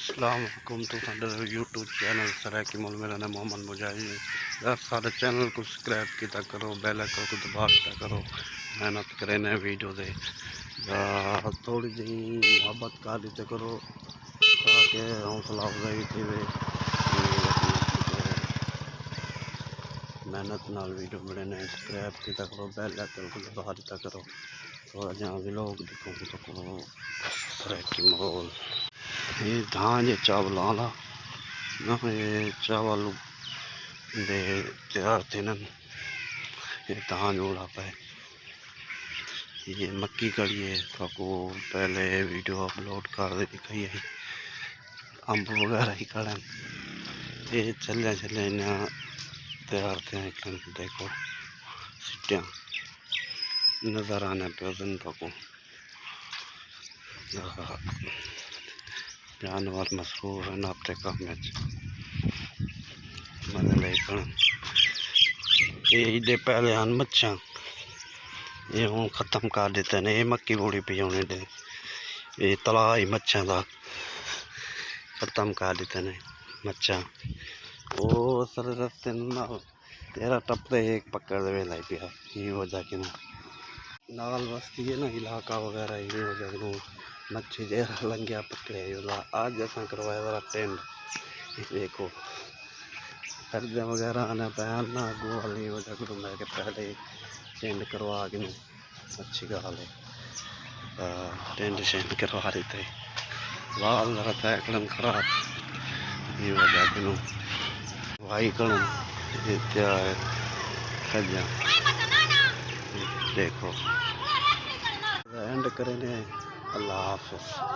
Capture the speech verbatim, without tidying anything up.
السلام علیکم، تساں ݙیکھو یوٹیوب چینل سرائیکی مول، میرا نام محمد مجاہد ہے۔ یار، سارے چینل کو سبسکرائب کیتا کرو، بیل آئیکن کو دبا دیتا کرو۔ محنت کرے نے ویڈیو دے، یار، تھوڑی جی محبت کر دیتے کرو تاکہ حوصلہ افزائی تھے۔ محنت نال ویڈیو بݨے نے، سبسکرائب کیتا کرو، بیل آئیکن کو دبا دیتا کرو۔ تھوڑا جہاں ولاگ ݙکھاؤں تہاکوں سرائیکی ماحول۔ یہ دھان، یہ چاول آلا نا، یہ چاول دے تیار تھیندن۔ یہ دھان اوڑا پئے، یہ مکی کھڑی ہے۔ تہاکوں پہلے ویڈیو اپلوڈ کر ݙکھائی ہے، امب وغیرہ ہی کھڑن۔ یہ چھلیاں چھلیاں انہاں تیار تھیندن، ݙیکھو سٹیاں نظر آندے پئے تہاکوں۔ جانور مصروف ہن اپݨے کم وچ، مزے لئی کھڑن۔ اے ایݙے پہلے ہن مچھاں، اے ہݨ ختم کر ݙتے نے۔ اے مکی بوڑی پئی ہݨ ایݙے، اے تلاء ہی مچھاں دا، ختم کر ݙتے نے مچھاں۔ او سارے رستے نال تیرا ٹپدے ہک پکڑ دے ویلا ہی پیا، ایں وجہ کنوں۔ نال وستی ہے نا علاقہ وغیرہ، ایں وجہ کنوں مچھی جیڑھا لنگھیا پکڑے ہی ویلا۔ اڄ اساں کروایا ذرا ٹینڈ، ݙیکھو سردیاں وغیرہ آندیاں پئیاں نا اڳوں والی، ایں وجہ کنوں میں کہ پہلے ہی ٹینڈ کروا گھنوں۔ اچھی ڳالھ ہے۔ آ، ٹینڈ شینڈ کروا ݙتے۔ وال ذرا تھئے کھڑن خراب، ایں وجہ کنوں وائی کھڑن۔ اے کیا ہے؟ کھجاں۔ ݙیکھو۔ اینڈ کرے نے۔ اللہ حافظ۔